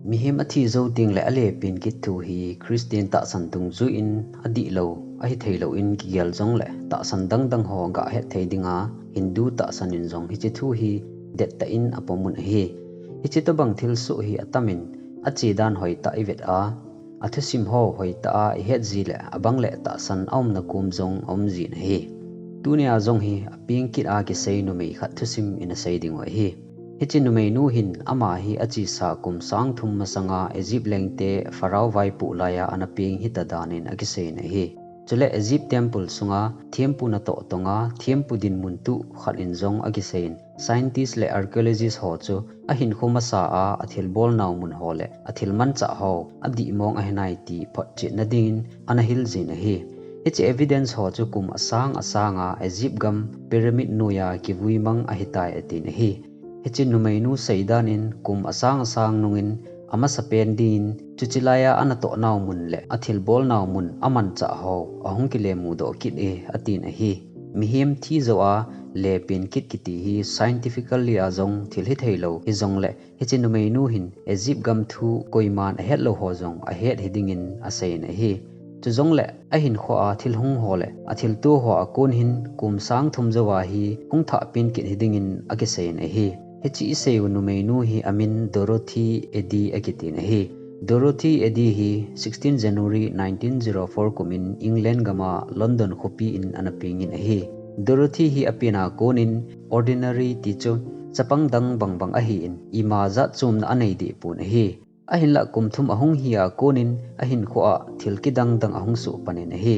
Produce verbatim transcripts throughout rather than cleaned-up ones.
Mihem athi jou tengle alepin kit thu hi Christian tahsan dungjuiyin adihlou, ahitheilou in kigel jongle tahsan dangdang ho gahet thei dinga Hindu tahsan in jong hiche thu hi dettah in apomun ahi. Hiche tobang thilsoh hi atamin, achedan hoitah ivet a, athusim ho hoitah a ihet jile abang le tahsan aumna kom jong aum jin ahi. Tunia jong hi apeng kit a kisei numei khat thusim ina sei dingu ahi. Hiche numeinu hin ama hi achesa kum sang thum masanga Egypt lengte Pharaoh vaipoh laiya ana peng hita danin akiseiyin ahi. Chule Egypt temple sunga thempu natoh tonga thempu dinmun tuh khat in jong akiseiyin, scientist le archaeologist ho chu ahinkho masa a athilbol nau mun ho le athil manchah ho adihmong ahinai ti photchetna dingin ana hiljin ahi. Hiche evidence ho chu kum asang asanga Egypt gam pyramid noiya kivui mang ahitai atin ahi. Hiche numeinu seidan in kum asang asang nungin amasapen dingin chuche laiya anatoh nau mun le athilbol nau mun amanchah ho ahung kile mudoh kit e atin ahi. Mihem thi jou a lepin kit kiti hi scientifically a jong thil hitheilou hijongle hiche numeinu hin Egypt gam thu koiman ahetlou ho jong ahet hidingin aseiyin ahi. Chujongle ahinkho a thil hung ho le athilto ho akon hin kum sang thum jouva hi hung thahpen kit hidingin akiseiyin ahi. Hiche iseiu numeinu hi amin Dorothy Eddy akitin ahi. Dorothy Eddy hi sixteen January nineteen zero four kumin England gama London khopi in ana pengin ahi. Dorothy hi apena konin ordinary ti chu chapang dang bangbang ahin ima jatchomna aneidehpon ahi. Ahinlah kum thum ahung hia konin ahinkho a thil kidangdang ahung sohpanin ahi.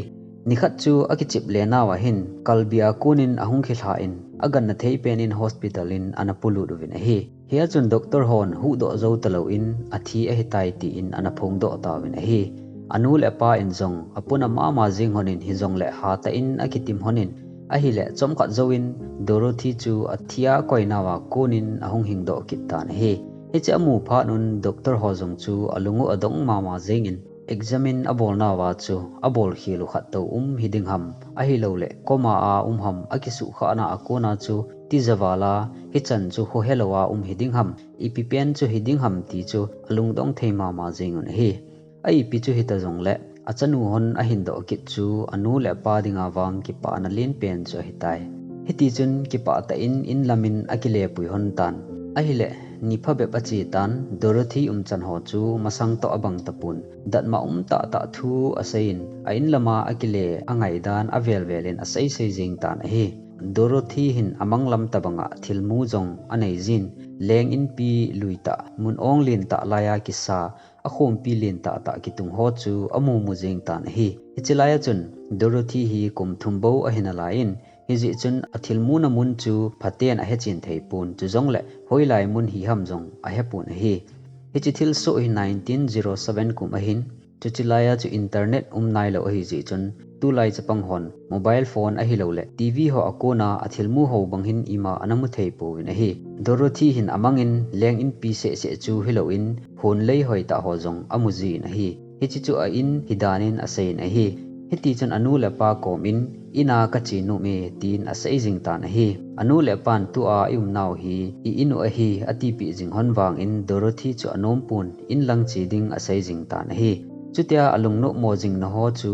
Nikhat chu akichep le nauva hin kalbia konin ahung khilha in aganna theipen in hospital in ana polut uvin ahi. Hia chun doctor hon huhdoh jou talouvin athi ahitai tin ana phongdoh tauvin ahi. Anu le apa in jong apuna mama jeng honin hijongle hatah in akitim honin ahile chomkhat jouvin Dorothy chu athia akoinauva konin ahung hingdoh kit tan ahi. Hiche amu phatnun doctor ho jong chu alungu adong mama jengin examine abolnauva chu abolkhel u khattou um hiding ham ahiloule coma a um ham akisuhkhahna akona chu tija vala hichan chu khohelouva um hiding ham ipipen chu hiding ham ti chu alungdong thei mama jengun ahi. Aipi chu hita jongle achanu hon ahindoh kit chu anu le apa dinga vang kipana lenpen chu ahitai. Hitichun kipah tah in inlamin akilepui hon tan. Ahile ni phabep achetan Dorothy umchan ho chu masang toh abang tapon datmo umtahtah thu aseiyin a inlama akile angaidan avelvelin aseisei jengtan ahi. Dorothy hin amanglam tobanga thilmu jong aneijin, leng inpi luitah mun ong lentah laiya kisa akhompi lentahtah kitung ho chu amumu jengtan ahi. Hiche laiya chun Dorothy hi kum thum bou ahinalaiyin hijeh chun athilmuna mun chu phaten ahechen theipon chujongle hoilai mun hiham jong ahepon ahi. Hiche thilsoh hi nineteen zero seven kum ahin chuche laiya chu internet umnailou ahijeh chun tulai chapang hon mobile phone ahiloule TV ho akona athilmu ho bang hin ima ana mutheipouvin ahi. Dorothy hin amangin leng inpi sehseh chu hilouvin honlei hoitah ho jong amujin ahi. Hiche chu a in hidanin aseiyin ahi. Hitichun anu le apa komin ina kache nome tin asei jingtan ahi. Anu le apan tua iumnau hi i inu ahi atipeh jing hon vangin Dorothy chu anompon inlang che ding asei jingtan ahi. Chutia alungnopmo jingna ho chu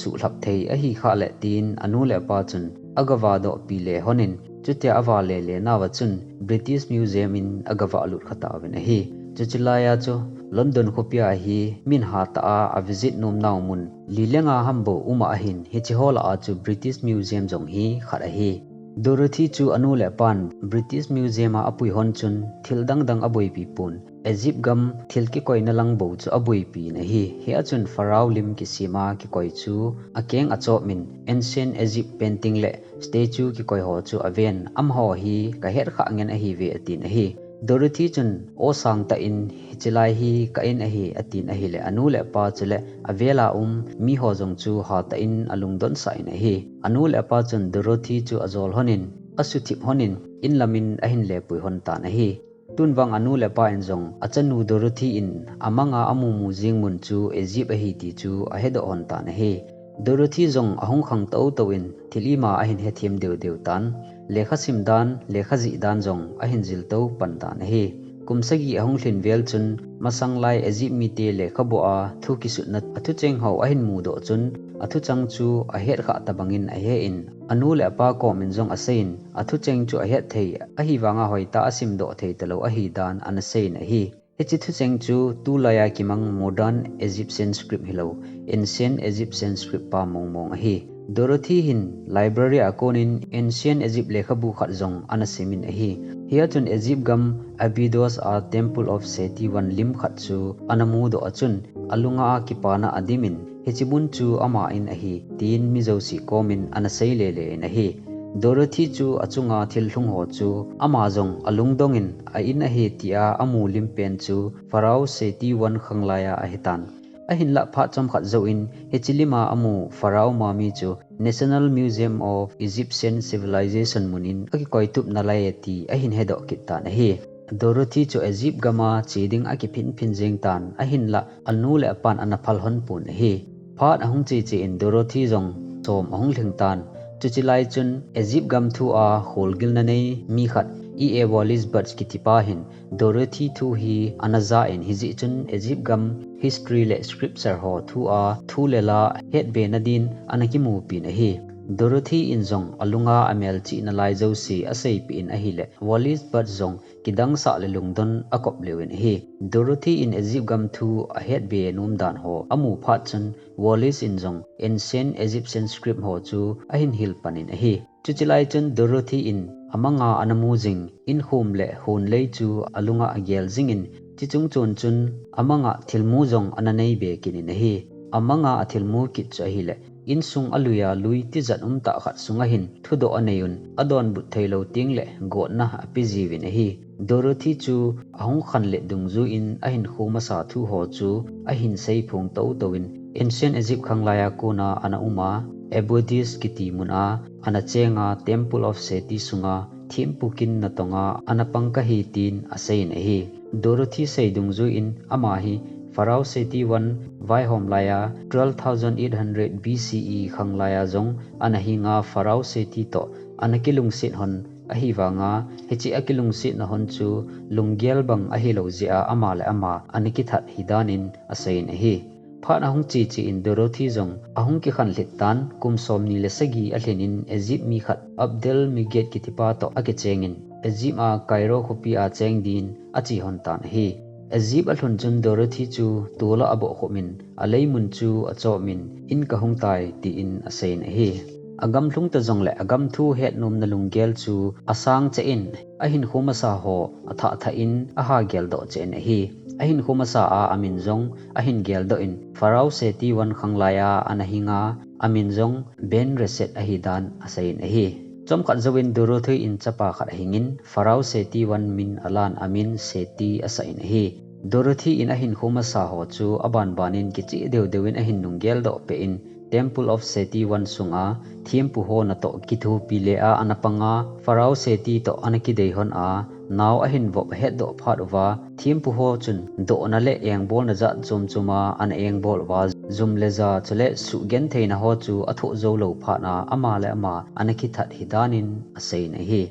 suhlhap thei ahikhah le tin anu le apa chun agavadohpi le honin chutia avale lenauva chun British Museum in agavahlut khatauvin ahi. Chuche laiya chu London khopia hi min hatah a avisit nomnau mun li le nga ham bou uma ahin hiche ho lah a chu British Museum jong hi khat ahi. Dorothy chu anu le apan British Museum a apui hon chun thil dangdang aboipi pon Egypt gam thil kikoina lang bou chu aboipin ahi. Hia chun Pharaoh lim kisema kikoi chu akeng achopmin ancient Egypt painting le statue kikoi ho chu aven amaho hi kahet khah ngen ahiuve atin ahi. Dorothy chun aw sangtah in hiche lai hi ka in ahi atin ahile anu le apa chule avela um miho jong chu hatah in alungdonsah in ahi. Anu le apa chun Dorothy chu ajol honin asuthip honin inlamin ahin lepui hon tan ahi. Tunvang anu le apa in jong achanu Dorothy in amanga amumu jing mun chu Egypt ahi ti chu ahedoh hon tan ahi. Dorothy jong ahung khang toutou in thil ima ahin hethem deudeu tan, lekha simdan lekha jihdan jong ahin jiltou pan tan ahi. Kum sagi ahung lhin vel chun, masang lai Egypt mite lekhabu a thu kisutna a thucheng ho ahin mudoh chun, a thuchang chu ahet kha tabangin ahe in, anu le apa kom in jong asei in, a thucheng chu ahet thei, ahivanga hoitah a simdoh thei talou ahi dan ana sei in ahi. Hiche thucheng chu tulai a kimang modern Egyptian script hilou, ancient Egyptian script pa mong mong ahi. Dorothy hin library a kon in ancient Egypt lekhabu khat jong ana sim in ahi. Hia chun Egypt gam Abydos a Temple of Seti one lim khat chu ana mudoh a chun, alunga a kipana adim in, hiche mun chu ama in ahi, tin mi jouse kom in ana sei le le in ahi. Dorothy chu achunga thil lhung ho chu ama jong alungdong in a in ahi tia amu lim pen chu Pharaoh Seti one khanglai a ahi tan. Ahinlah phat chomkhat jouvin hiche lim a amu Pharaoh mummy chu National Museum of Egyptian Civilization mun in akikoi tup nalai e ti ahin hedoh kit tan ahi. Dorothy chu Egypt gam a che ding akiphin phin jeng tan ahinlah anu le apan ana phal hon pon ahi. Phat ahung che che in Dorothy jong chom ahung lhing tan. Chuche lai chun Egypt gam thu a kholgilna nei mi khat E A Wallis Budge kiti pa hin Dorothy thu hi ana ja in hijeh chun Egypt gam history le scripture ho thu a thu le la het be na din ana kimu pin ahi. Dorothy in jong alunga amelchih nalai jouse asei peh in ahile Wallis Budge jong kidangsah le lungdon akop lheh in ahi. Dorothy in Egypt gam thu ahet be nom dan ho amu phat chun Wallis in jong ancient Egyptian script ho chu ahin hil pan in ahi. Chuche lai chun Dorothy in amanga ana mu jing inkhom le hunlei chu alunga agel jing in, chuche chung chon chun amanga thilmu jong ana nei be kit in ahi. Amanga athilmu kit chu ahile, insung alui a lui tijat um tah khat sunga hin thudoh anei un, adonbut thei lou teng le gotna ape jiuvin ahi. Dorothy chu ahung khanlet dungjuiyin ahinkho masa thu ho chu ahin seiphong toutouvin, Ancient Egypt khanglai a kona ana um a, Abydos kiti mun a ana cheng a, Temple of Seti sunga thempu kin natong a ana pang kahi tin aseiyin ahi. Dorothy sei dungjuiyin ama hi Pharaoh Seti one vaihom lai a twelve thousand eight hundred B C E khanglai a jong ana hing a, Pharaoh Seti toh ana kilungset hon ahivanga, hiche akilungsetna hon chu lunggel bang ahilou jeh a ama le ama ana kithat hi danin aseiyin ahi. Phat ahung che che in Dorothy jong ahung kikhanlet tan, kum somni le sagi alhin in Egypt mi khat Abdel Miget kiti pa toh akicheng in Egypt a Cairo khopi a cheng din ache hon tan ahi. Egypt alhun chun Dorothy chu tol a abohkhup in, aleimun chu achom in, in kahung tai tin aseiyin ahi. Agamlhung ta jongle agam thu hetnomna lunggel chu asang cheh in, ahinkho masa ho athah thah in, aha geldoh cheh in ahi. Ahinkho masa a amin jong ahin geldoh in, Pharaoh Seti one khanglai a ana hing a, amin jong Ben Reset ahi dan aseiyin ahi. Chomkhat jouvin Dorothy in chapa khat ahing in, Pharaoh Seti one min alan amin Seti asah in ahi. Dorothy in ahinkho masa ho chu abanban in kicheh deudeu in ahin nung geldoh peh in, Temple of Seti one sunga thempu ho natoh kithopi le a ana pang a, Pharaoh Seti toh ana kidei hon a, nao ahin vop ahetdoh phat uva, thempu ho chun dohna le engbolna jat chom chom a ana engbol uva, jum le ja chule suhgentheina ho chu athoh jou lou phat a, ama le ama ana kithat hi danin aseiyin ahi.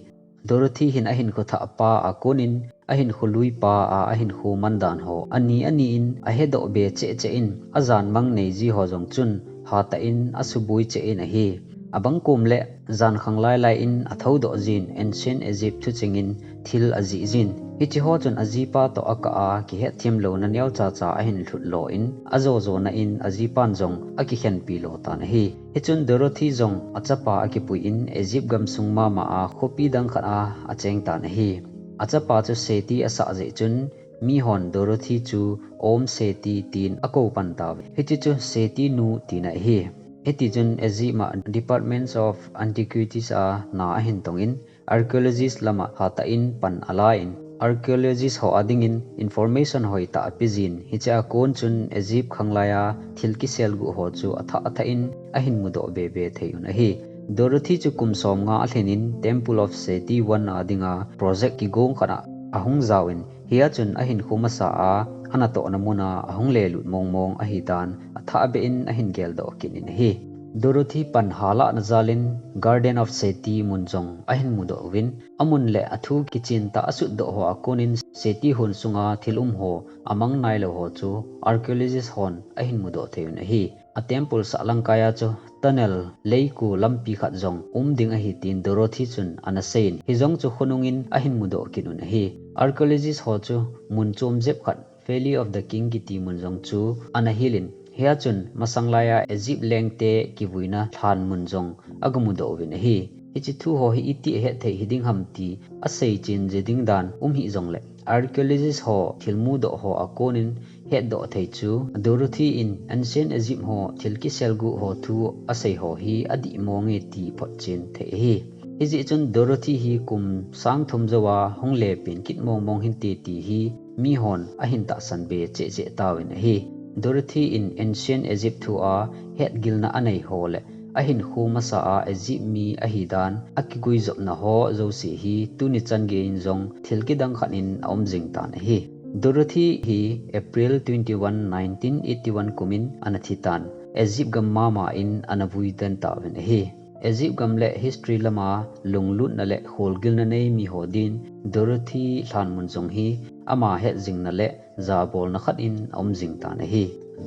Dorothy hin ahinkho thah pa a kon in, ahinkho lui pa a ahinkho man dan ho ani ani in ahedoh be cheh cheh in, ajan mang nei ji ho jong chun hatah in asuboi cheh in ahi. Abang kom le jan khanglai lai in athoudoh jin, Ancient Egypt thucheng in thil ajih jin. Hiche ho chun ajipa toh akah a kihetthem louna neocha cha ahin lhut lo in, ajo jona in ajipan jong akikhenpi lo tan ahi. Hichun Dorothy jong achapa akipui in Egypt gamsung mama a khopi dang khat a acheng tan ahi. Achapa chu Seti asah jeh chun mihon Dorothy chu Om Seti tin akou pan tauve. Hiche chu Seti nu tina ahi. Hiti chun Egypt a Departments of Antiquities a na ahin tong in, archaeologist lama hatah in pan alai in, archaeologist ho adingin information hoitah ape jin, hiche a kon chun Egypt khanglai a thil kiselguh ho chu athah athah in ahin mudoh be be thei un ahi. Dorothy chu kum somnga alhin in Temple of Seti one a dinga project kigong khat a ahung jao in, hia chun ahinkho masa a anatohna mun a ahung lelut mong mong ahi dan athah beh in ahin geldoh kit in ahi. Dorothy pan halahna jalin Garden of Seti mun jong ahin mudoh uvin, amun le athu kichen tah asutdoh ho a konin Seti hon sunga thil um ho amang nailou ho chu archaeologist hon ahin mudoh thei un ahi. A temple sahlang kaiya chu tunnel, leiku lampi khat jong um ding ahi tin Dorothy chun ana seiyin, hijong chu khonungin ahin mudoh kit un ahi. Archaeologist ho chu mun chom jep khat, Valley of the King kiti mun jong chu ana hilin, hia chun masang laiya Egypt lengte kivuina lhan mun jong aga mudoh uvin ahi. Hiche thu ho hi iti ahet thei hiding ham ti asei chen ji ding dan um hih jongle, archaeologist ho thil mudoh ho a konin hetdoh thei chu Dorothy in Ancient Egypt ho thil kiselguh ho thu asei ho hi adih mong e ti photchen thei ahi. Hijeh chun Dorothy hi kum sang thum jouva hung le pen kit mong mong hinte ti hi mihon ahin tahsan be cheh cheh tauvin ahi. Dorothy in Ancient Egypt thu a hetgilna anei ho le ahinkho masa a Egypt mi ahi dan akiguijopna ho jouse hi tuni chan geiyin jong thil kidang khat in aum jing tan ahi. Dorothy hi April twenty-one, nineteen eighty-one kumin ana thi tan, Egypt gam mama in ana vui den tauvin ahi. Egypt gam le history lama lunglutna le kholgilna nei mi ho din Dorothy lhan mun jong hi ama hetjingna le jabolna khat in aum jing tan ahi.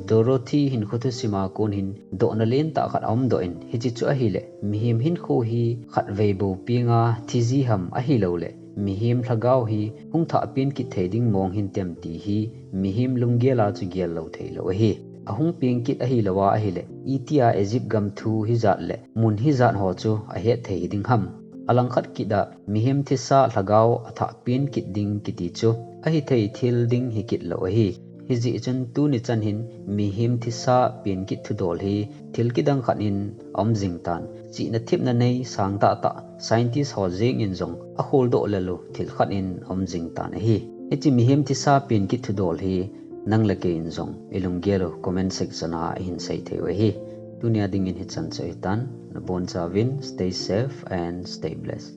Dorothy hinkho thusim a kon hin dohna lentah khat aumdoh in, hiche chu ahile mihem hinkho hi khatvei bou penga thi ji ham ahilouleh mihem lhagao hi hung thah pen kit thei ding mong hintem ti hi mihem lunggel a chu gel lou theilou ahi. Ahung peng kit ahilouva ahile, itia Egypt gam thu hijat le mun hijat ho chu ahet thei hiding ham. Alangkhat kit a mihem thisa lhagao athah pen kit ding kiti chu ahithei thil ding hikit lou ahi. Hijeh chun tuni chan hin mihem thisa pen kit thudol hi thil kidang khat in aum jing tan. Chihna thepna nei sangtah tah scientist ho jengin jong akholdoh lel u thil khat in aum jing tan ahi. Hiche mihem thisa pen kit thudol hi nang le kei in jong ilunggel u comment section a ihin sei thei u ahi. Tunia dingin hichan chu ahitan, nabonchauvin stay safe and stay blessed.